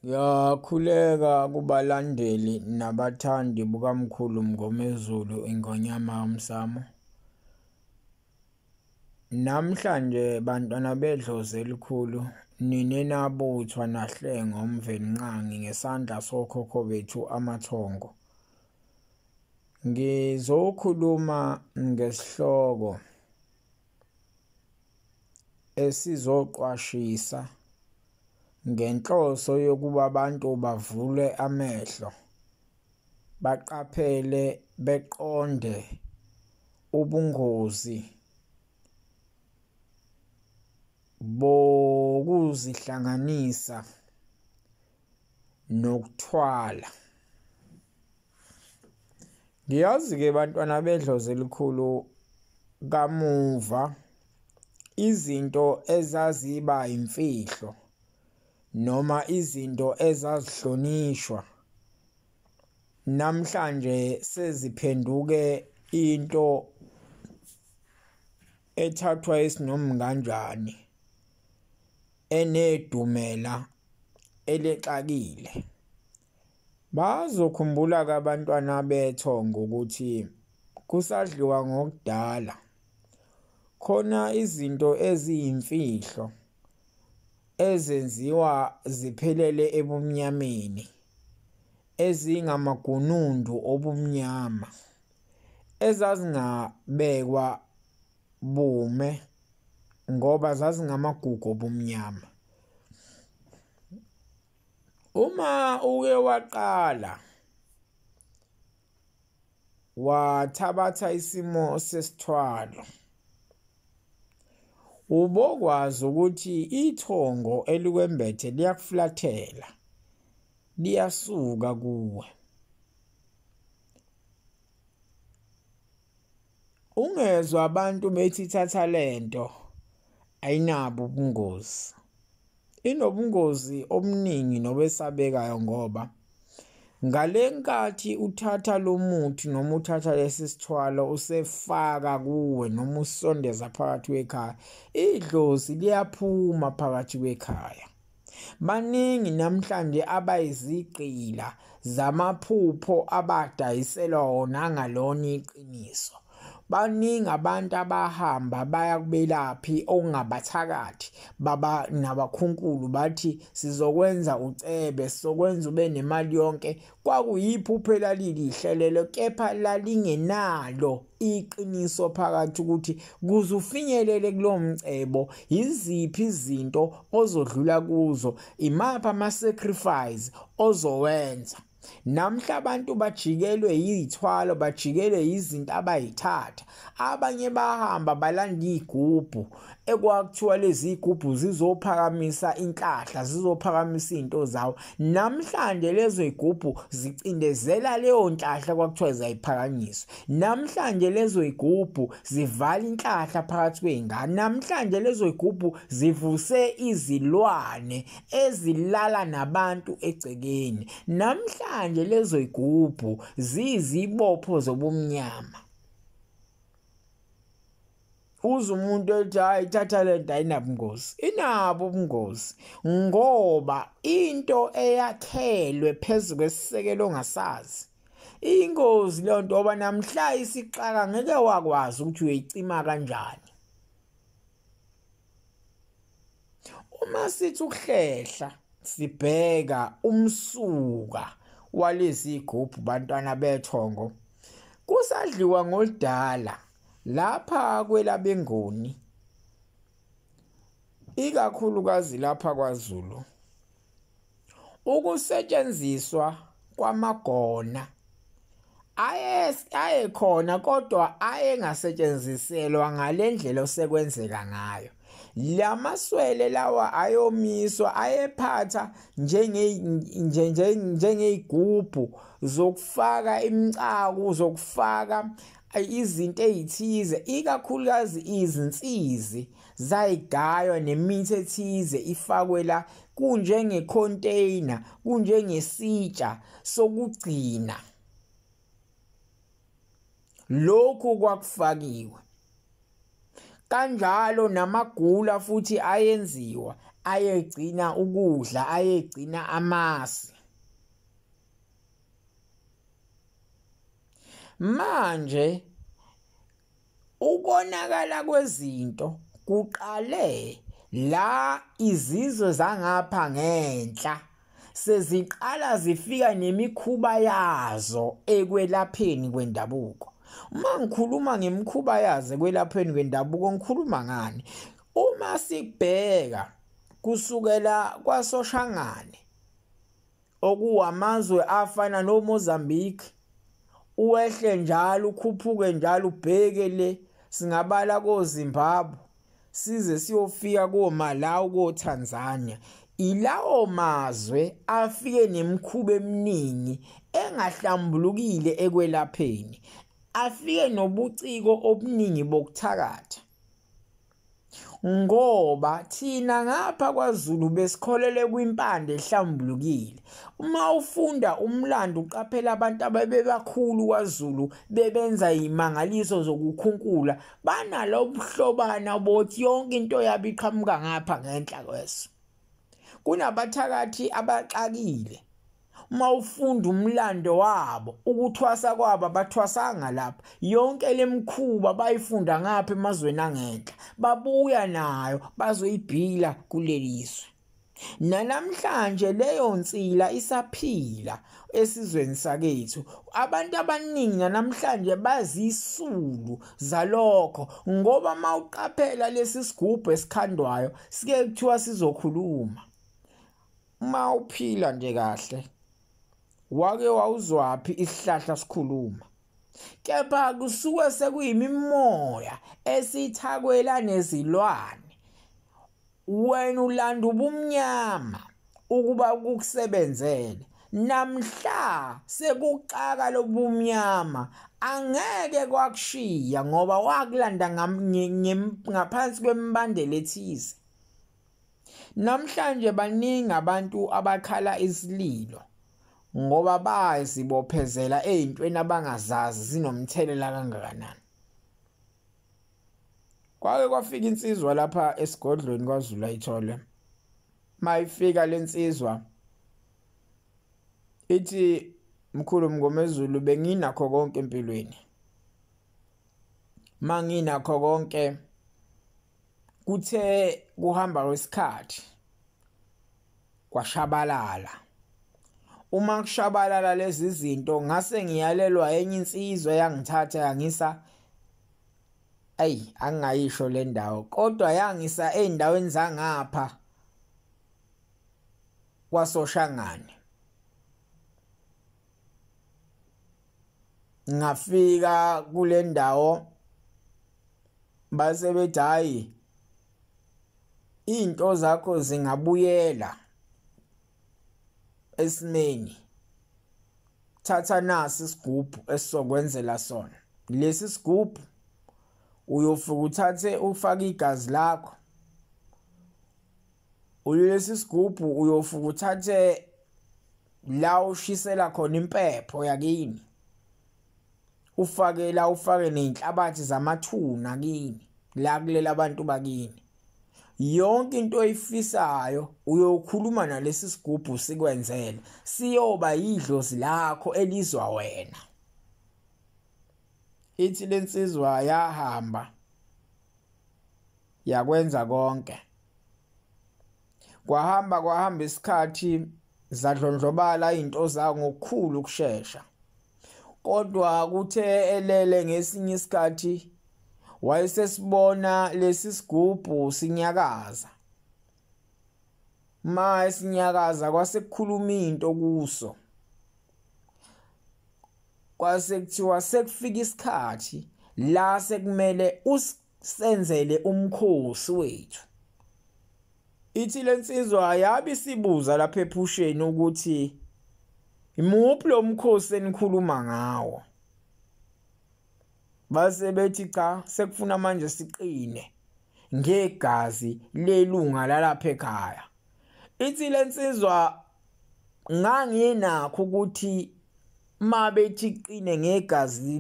Ngiyakhuleka kubalandeli nabathandi bukaMkhulu Mngomezulu Ingonyama Yomsamo. Namhlanje bantwana bedlozi elikhulu nine nabuthwa nahlengwa uMvelinqangi ngesandla sokhokho bethu amathongo. Ngizokhuluma ngesihloko esizoqwashisa ngenhloso yokuba abantu bavule amehlo, baqaphele, beqonde ubungozi bokuzihlanganisa nokuthwala. Ngiyazi-ke bantwana bedlozi elikhulu, kamuva izinto ezaziba imfihlo noma izinto ezazihlonishwa namhlanje seziphenduke into ethathwa isinoma kanjani, enedumela elexakile. Bazokhumbula-ke abantwana bethongo ukuthi kusadliwa ngokudala, khona izinto eziyimfihlo ezenziwa ziphelele ebumnyameni, ezingamagunundu obumnyama, ezazingabekwa bume ngoba zazingamagugu obumnyama. Uma uke waqala wathabatha isimo sesithwalo, ubokwazi ukuthi ithongo elikwembethe liyakuflathela, liyasuka kuwe. Ungezwa abantu bethi thatha lento ayinabo ubungozi. Inobungozi obuningi nobesabekayo, ngoba ngale nkathi uthatha lo muthi noma uthatha lesi sithwalo usefaka kuwe noma usondeza phakathi kwekhaya, idlozi liyaphuma phakathi kwekhaya. Baningi namhlanje abayizigqila zamaphupho abadayiselwa wona angalona iqiniso. Baningi abantu abahamba baya kubelaphi okungabathakathi baba nabakhunkulu, bathi sizokwenza ucebe, sizokwenza ube nemali yonke. Kwakuyiphupho elalilihle lelo, kepha lalingenalo iqiniso phakathi ukuthi kuze ufinyelele kulowo mcebo yiziphi izinto ozodlula kuzo, imaphi ama-sacrifice ozowenza. Namhla abantu bajikelwe yizithwalo, bajikelwe izinto abayithatha. Abanye bahamba balanda igubhu ekwakuthiwa lezi igubhu zizophakamisa inhlahla, zizophakamisa izinto zawo. Namhlanje lezo igubhu zicindezela leyo nhlahla kwakuthiwa zayiphakanyiswa. Namhlanje lezo igubhu zivala inhlahla phakathi kwezingane. Namhlanje lezo igubhu zivuse izilwane ezilala nabantu egcekeni. Namhlanje lezo igubhu ziyizibopho zobumnyama. Uze umuntu ethi hayi thatha lento ayinabungozi. Inabo ubungozi ngoba into eyakhelwe phezu kwesisekelo ongasazi ingozi leyo nto, ngoba namhla isixaka ngeke wakwazi ukuthi uyoyicima kanjani. Uma sithi ukuhlehla sibheka umsuka walezi igubhu bantwana bethongo, kusadliwa ngoludala lapha kwelabengoni, ikakhulukazi lapha kwaZulu. Ukusetshenziswa kwamagona ayekhona kodwa ayengasetshenziselwa ngalendlela osekwenzeka ngayo. Lamaswele lawa ayomiswa ayephatha njengeyigubhu zokufaka imicako, zokufaka izinto ezithize, ikakhulukazi izinsizi zayigaywa nemithi ethize ifakwe la, kunjenge-container, kunjengesitsha sokugcina. Lokhu kwakufakiwe kanjalo namagula futhi ayenziwa ayegcina ukudla, ayegcina amasi. Manje ukonakala kwezinto kuqale la izizwe zangapha ngenhla seziqala zifika nemikhuba yazo ekwelapheni kwendabuko. Uma ngikhuluma ngemikhuba yazo ekwelapheni kwendabuko ngikhuluma ngani? Uma sibheka kusukela kwaSoshangane okuwamazwe afana noMozambique, uwehle njalo ukhuphuke njalo ubheke le, singabala koZimbabwe size siyofika koMalawi, koTanzania. Ilawo mazwe afike nemikhuba eminingi engahlambulukile ekwelapheni, afike nobuciko obuningi bokuthakatha. Ngoba thina ngapha kwaZulu besikholelwe kwimpande ehlambulukile. Uma ufunda umlando uqaphela abantu ababebakhulu kwaZulu bebenza imangaliso zokukhunkula, banalo buhlobana bothi yonke into yabo iqhamuka ngapha ngenhla kweso. Kunabathakathi abaxakile. Uma ufunda umlando wabo, ukuthwasa kwabo abathwasanga lapha, yonke lemikhuba bayifunda ngapha emazweni angenhla, babuya nayo bazoyibhila kuleli zwe. Nanamhlanje leyo nsila isaphila esizweni sakethu. Abantu abaningi namhlanje bazisulu zalokho, ngoba mawuqaphela lesi sigubhu esikhandwayo sike kuthiwa sizokhuluma. Uma uphila nje kahle, wake wawuzwaphi isihlahla sikhuluma? Kepha kusuke sekuyimimoya esithakwela nezilwane. Wena ulanda ubumnyama ukuba kukusebenzele. Namhla sekuxaka lobumnyama angeke kwakushiya, ngoba wakulanda ngaphansi kwemibandela ethize. Namhlanje baningi abantu abakhala isililo ngoba bazibophezela ezintweni abangazazi zinomthelela kangakanani. Kwake kwafika insizwa lapha esigodlweni kwaZulu ayithole. Mayifika lensizwa ithi, mkhulu Mngomezulu, benginakho konke empilweni. Manginakho konke, kuthe kuhamba kwesikhathi kwashabalala. Uma kushabalala lezi zinto ngase ngiyalelwa enye insizwa yangithatha yangisa, ayi angayisho le ndawo, kodwa yangisa ezindaweni zangapha kwaSoshangane. Ngafika kule ndawo base bethi hayi, into zakho zingabuyela esimeni, thatha nasi isigubhu esizokwenzela sona. Lesi sigubhu uyofika uthathe ufake igazi lakho. Lesi sigubhu uyofika uthathe la ushisela khona impepho yakini, ufake la, ufake nezinhlabathi zamathuna kini la kulela abantu bakini. Yonke into oyifisayo uyokhuluma nalesi sigubhu sikwenzele, siyoba yidlozi lakho elizwa wena. Ithi lensizwa yahamba yakwenza konke. Kwahamba kwahamba isikhathi, zadlondlobala izinto zawo ngokukhulu ukushesha. Kodwa kuthe elele ngesinye isikhathi wayesesibona lesi sigubhu sinyakaza. Ma esinyakaza kwase kukhuluma into kuso, kwase kuthiwa sekufika isikhathi la sekumele usenzele umkhosi wethu. Ithi lensizwa yabe sibuza lapha ephusheni ukuthi imuphi lo mkhosi enikhuluma ngawo. Base bethi cha, sekufuna manje siqine ngegazi lelunga lalapha ekhaya. Ithi lensizwa nganginakho ukuthi mabethi qine ngegazi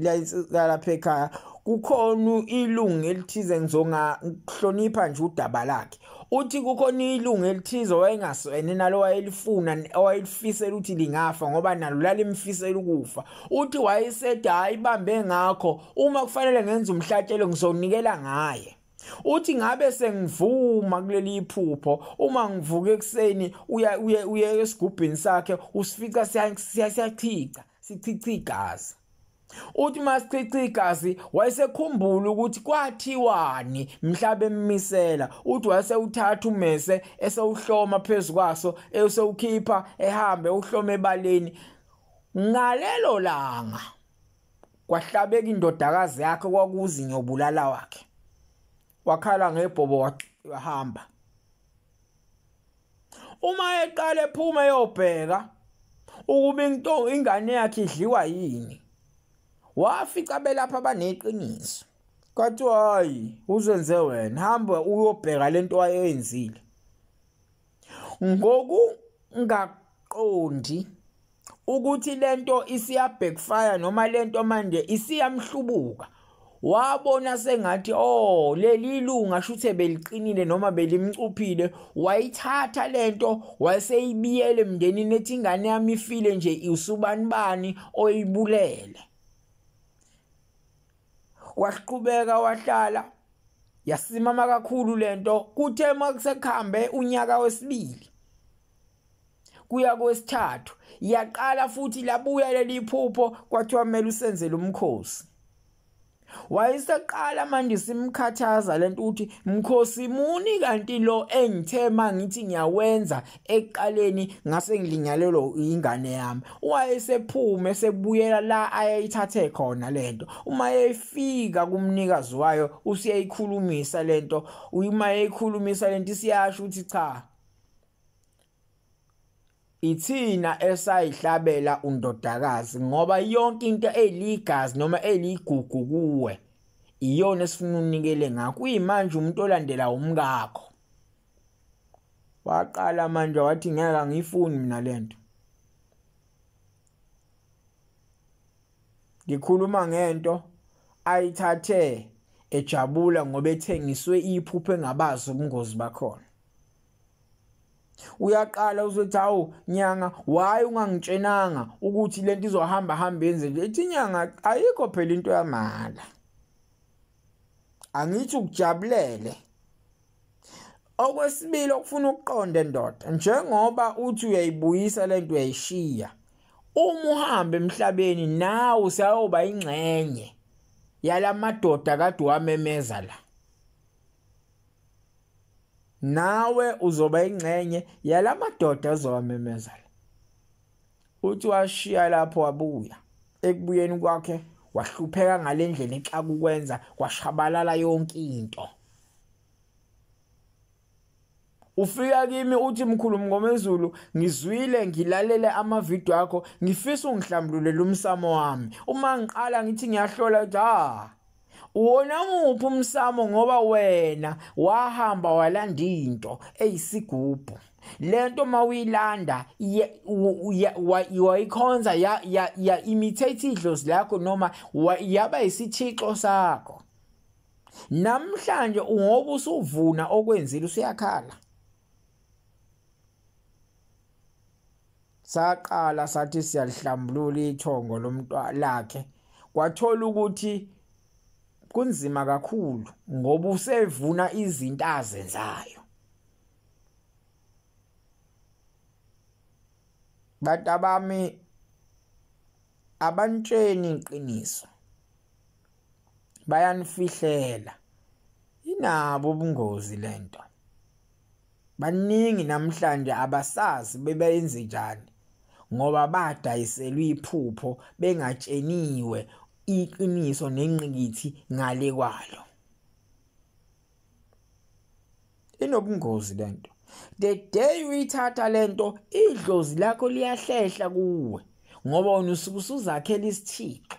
lalapha ekhaya kukhona ilungu elithize ngizongahlonipha nje udaba lakhe. Uthi kukhona ilungu elithize wayengaswene nalo wayelifuna owayelifisela ukuthi lingafa ngoba nalo lalimfisela ukufa. Uthi wayesethi hayi bambe ngakho, uma kufanele ngenze umhlatshelo ngizonikela ngaye. Uthi ngabe sengivuma kuleli iphupho, uma ngivuka ekuseni uya uya esigubhini sakhe usifica siyachicha, sichicha igazi. Uthi masichicha igazi wayesekhumbula ukuthi kwathiwani mhla bemmisela. Uthi wayesewuthatha umese esewuhloma phezukwaso, esewukhipha ehambe uhlome ebaleni. Ngalelo langa kwahlabeka indodakazi yakhe kwakuzinyo bulala wakhe. Wakhala ngebhobo wahamba. Uma eqala ephuma eyobheka ukuba into ingane yakhe idliwa yini, wafica belapha baneqiniso. Kwathiwa hayi uzenze wena, hamba uyobheka lento ayenzile. Ngokungaqondi ukuthi lento isiya backfire noma lento manje isiyamhlubuka, wabona sengathi oh leli lunga shuthe beliqinile noma belimcuphile. Wayithatha lento wayeseyibiyele emndenini ethi ingane yami ifile nje, usubani bani oyibulele. Waqhubeka wahlala, yasimama kakhulu lento. Kuthe makusekhambe unyaka wesibili kuya kwesithathu, yaqala futhi labuya leli phupho, kwathiwa kumele usenzele umkhosi. Wayeseqala manje simkhathaza lento ukuthi mkhosi muni kanti lo engithema ngithi ngiyawenza ekuqaleni ngase ngilinyalelwa ingane yami. Wayesephume esebuyela la ayayithathe khona lento. Uma efika kumnikazi wayo usiyayikhulumisa lento, uma eyikhulumisa lento isiyasho ukuthi cha, ithina esayihlabela undodakazi ngoba yonke into eligazi noma eligugu kuwe iyona esifuna unikele ngakho. Kuyimanje umuntu olandela umkakho. Waqala manje wathi ngeke angifuni mina lento. Ngikhuluma ngento ayithathe ejabula ngoba ethengiswe iphupho engabazi ubungozi bakhona. Uyaqala uzothi hawu nyanga, why ungangitshenanga ukuthi lento izohamba hamba yenze nje? Ithi nyanga ayikho phela into yamala, angithi ukujabulele. Okwesibili okufuna ukuqonde ndoda, njengoba uthi uyayibuyisa lento uyayishiya, uma uhamba emhlabeni nawe usayoba ingxenye yalamadoda kade wamemeza la. Nawe uzoba ingxenye yalamadoda azowamemeza la. Uthi washiya lapho wabuya. Ekubuyeni kwakhe wahlupheka ngalendlela exaka ukwenza, kwashabalala yonke into. Ufika kimi uthi mkhulu Mngomezulu, ngizwile ngilalele amavidiyo akho, ngifisa ungihlambulule umsamo wami. Uma ngiqala ngithi ngiyahlola uthi ha, uwona muphi umsamo ngoba wena wahamba walanda into eyisigubhu. Lento mawuyilanda wayikhonza ya imitate idlozi lakho noma yaba isithixo sakho. Namhlanje ungoba usuvuna okwenzile usuyakhala. Saqala sathi siyalihlambulula ithongo lomntwana lakhe, kwathola ukuthi kunzima kakhulu ngoba usevuna izinto azenzayo. Bantu abami abantsheni iqiniso, bayanifihlela, inabo ubungozi lento. Baningi namhlanje abasazi bebenze njani ngoba badayiselwe iphupho bengatsheniwe iqiniso nenqikithi ngale kwalo. Inobungozi lento. The day uyithatha lento, idlozi lakho liyahlehla kuwe ngoba wena usuke usuzakhela isithixo.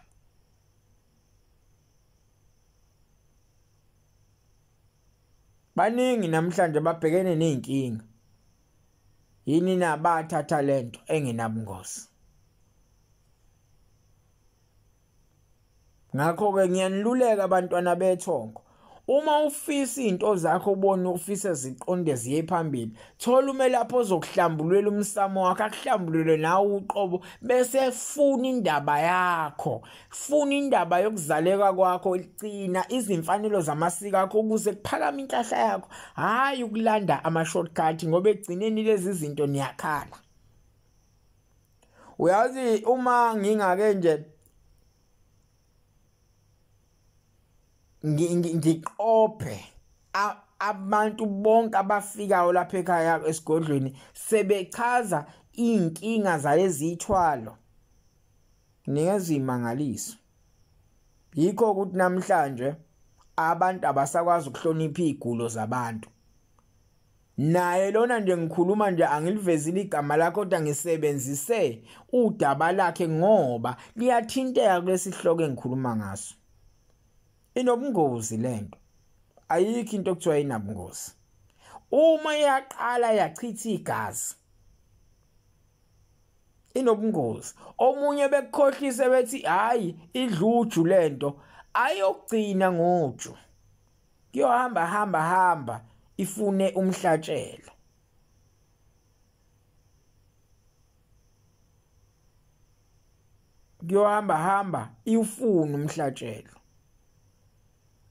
Baningi namhlanje babhekene nezinkinga. Yini na bathatha lento engenabungozi. Ngakho ke ngiyaniluleka abantwana bethongo, Uma ufisa izinto zakho ubone ufisa ziqonde ziye phambili, thola umelaphi ozokuhlambululela umsamo wakho, akuhlambulule nawe uqobo, bese funa indaba yakho, funa indaba yokuzaleka kwakho, gcina izimfanelo zamasiko akho ukuze kuphakame inhlahla yakho, hhayi ukulanda ama-shortcut, ngoba ekugcineni lezi zinto niyakhala. Uyazi uma ngingake nje ngiqophe abantu bonke abafikayo lapha ekhaya esigodlweni sebechaza iy'nkinga zalezi iy'thwalo, nikeza iy'mangaliso. Yikho ukuthi namhlanje abantu abasakwazi ukuhlonipha iy'gulo zabantu. Naye lona nje ngikhuluma nje angilivezile igama lakhe, kodwa ngisebenzise udaba lakhe ngoba liyathinteka kulesi sihloko engikhuluma ngaso. Inobungozi lento, ayikho into okuthiwa inabungozi. Uma yaqala yachitha igazi, inobungozi. Omunye bekukhohlise bethi hayi idluju lento, ayogcina ngoju, kuyohamba hamba hamba ifune umhlatshelo. Kuyohamba hamba ifune umhlatshelo.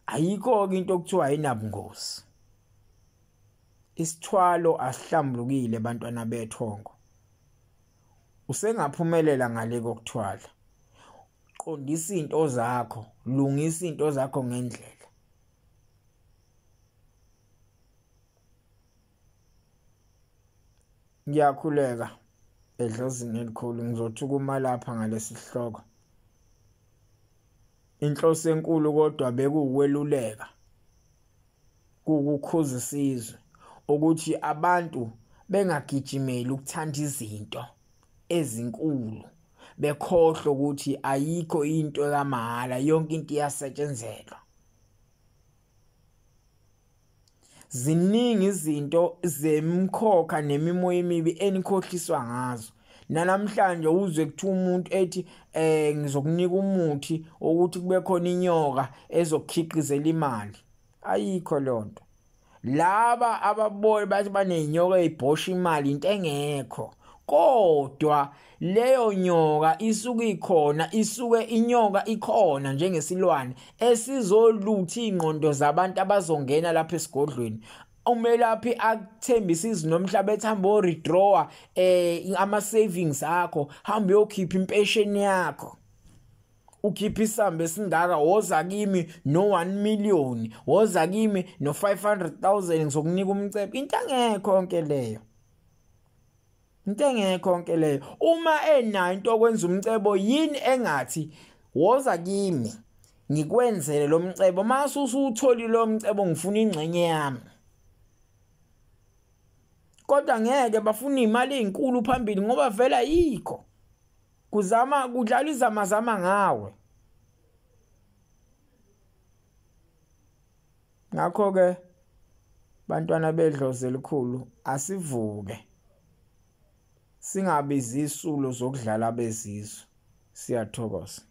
Ayikho-ke into okuthiwa ayinabungozi. Isithwalo asihlambulukile bantwana bethongo. Usengaphumelela ngale kokuthwala. Qondisa into zakho, lungisa into zakho ngendlela. Ngiyakhuleka edlozini elikhulu, ngizothukuma lapha ngalesi sihloko. Inhloso enkulu kodwa bekuwukweluleka, kuwukukhuza isizwe ukuthi abantu bengagijimeli ukuthanda izinto ezinkulu, bekhohlwe ukuthi ayikho into kamahhala, yonke into iyasetshenzelwa. Ziningi izinto zemkhokha nemimoya emibi enikhohliswa ngazo. Nanamhlanje uzwe kuthiwa umuntu ethi ngizokunika umuthi ukuthi kube khona inyoka ezokukhiqizela imali. Ayikho lonto. Laba ababone bathi banenyoka ezibhosha imali, into engekho. Kodwa leyo nyoka isuke ikhona, isuke inyoka ikhona njengesilwane esizolutha ingqondo zabantu abazongena lapha esigodlweni. Umelaphi akuthembisa izwi nomhlaba ethi hamba o-redraw ama savings akho, hamba uyokhipha impesheni yakho, ukhipha isamba esingaka, woza kimi no 1 million, woza kimi no 500,000, ngizokunika umcebo. Into engekho yonke leyo, into engekho yonke leyo. Uma enayo into okwenza umcebo, yini engathi woza kimi ngikwenzele lo mcebo, mase usutholile lo mcebo ngifuna ingxenye yami. Kodwa ngeke bafuna imali ezinkulu phambili ngoba vele ayikho. Kuzama kudlala izamazama ngawe. Ngakho ke bantwana bedlozi elikhulu, asivuke, singabi izisulo zokudlala bezizwe. Siyathokoza.